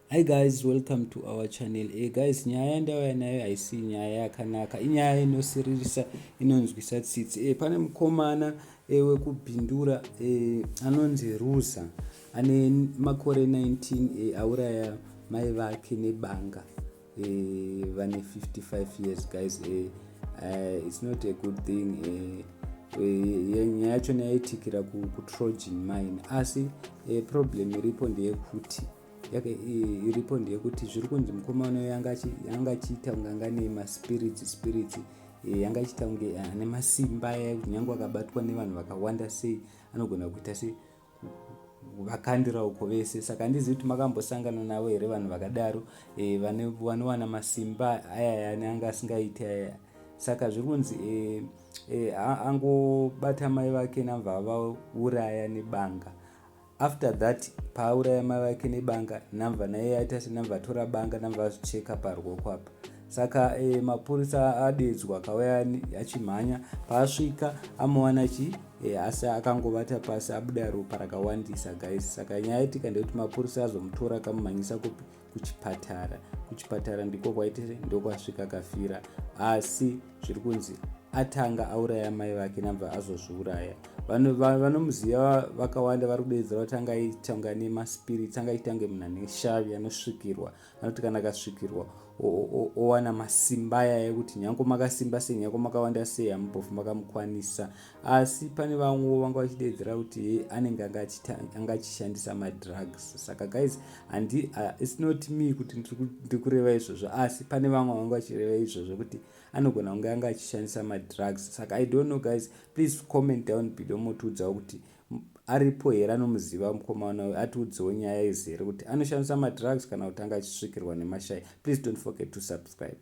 Hi guys, welcome to our channel. Hey guys, nyaya yandauya nayo haisi nyaya yakanaka, inyaya inosiririsa, inonzwisa tsitsi. Pane mukomana wekuBindura anonzi Ruza, ane makore 19, auraya mai vake nebanga, vane 55 years. Guys, it's not a good thing. Nyaya yachona yaitikira kuTrojan Mine, asi problem iripo ndeyekuti zviri kunzi mukomana uyo anga achiita kunge anga nemaspirits spirits, yanga achiita kunge ane masimba aya ekuti nyange akabatwa nevanhu vakawanda sei, anogona kuita sei, vakandira uko vese. Saka handizivi kuti makambosangana navo here vanhu vakadaro, vanowana masimba ayaya anga asingaiti aya. Saka zviri kunzi angobata mai vake, nabva avauraya nebanga. After that, paauraya mai vake nebanga, nambva naiye aita senambva atora banga, nambva azvicheka paruoko apa. Saka mapurisa adedzwa, akauya achimhanya. Paasvika amuwana chi asi akangovata pasi, abuda ropa rakawandisa, guys. Saka nyaya yaitika ndekuti mapurisa azomutora, akamumhanyisa kupi? Kuchipatara. Kuchipatara ndiko kwaite ndokwasvika kafira. Asi zviri kunzi atanga auraya mai vake, nambva azozviuraya. Vanomuziva vakawanda vari kudedzera kuti anga aitanga nemaspirits, anga aita kunge munhu ane shavi, anosvikirwa. Anoti kana akasvikirwa owana masimba aya ekuti nyange makasimba sei, nyange makawanda sei, hamumbofi makamukwanisa. Asi pane vamwewo vanga vachidedzera kuti anenge anga achishandisa madrugs. Saka guys, handi it's not me kuti ndiri kureva izvozvo, asi pane vamwe vanga vachireva izvozvo kuti anogona kunge anga achishandisa madrugs. Saka I don't know, guys. Please comment down below, motiudzawo kuti aripo here anomuziva mukomana uyu, atiudzewo nyaya izere kuti anoshandisa madrugs kana kuti anga achisvikirwa nemashai. Please don't forget to subscribe.